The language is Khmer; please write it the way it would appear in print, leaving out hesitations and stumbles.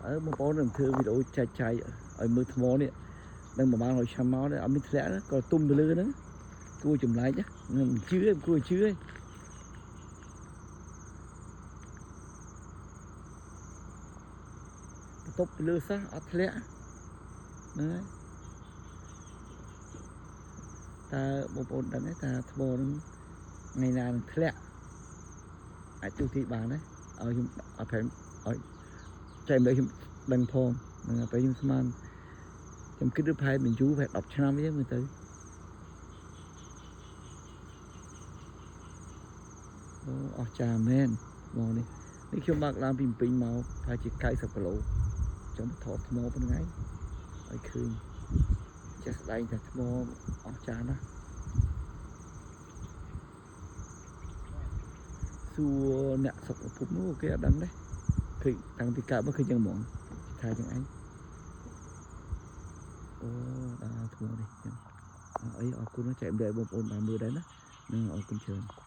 អើបងប្អូននឹងធ្វើវីដេអូចែកចាយឲ្យមើលថ្មនេះនឹងប្រហែល100ឆ្នាំមកនេះអត់មានធ្លាក់ក៏ទុំទៅលើហ្នឹងគួរចម្លែកណាមិនជឿគួរជឿបន្ទប់ពីលើសោះអត់ធ្លាក់ហ្នឹងហើយតើបងប្អូនដឹងទេថាថ្មហ្នឹងថ្ងៃណានឹងធ្លាក់អាចទូទីបានទេឲ្យខ្ញុំឲ្យប្រែឲ្យចែកម្លែកខ្ញុំដឹងផងហ្នឹងហើយពេលខ្ញុំស្មានខ្ញុំគិតថាប្រហែលមិនយូរប្រហែល10ឆ្នាំទេមើលទៅអូអស្ចារ្យមែនថ្មនេះនេះខ្ញុំបើកឡើងពីភ្នំពេញមកប្រហែលជា90គីឡូចង់ថតថ្មប៉ុណ្ណឹងឯងឲ្យឃើញចេះស្ដែងថាថ្មអស្ចារ្យណាស់សួរអ្នកសុខភាពនោះគេអត់ដឹងទេឃើញតាំងពីកើតមកឃើញចឹងហ្មងថាចឹងឯងអូដល់ថ្មនេះចឹងអីអរគុណចែកម្លែកបងប្អូនបានមើលដែរណានឹងអរគុណច្រើន។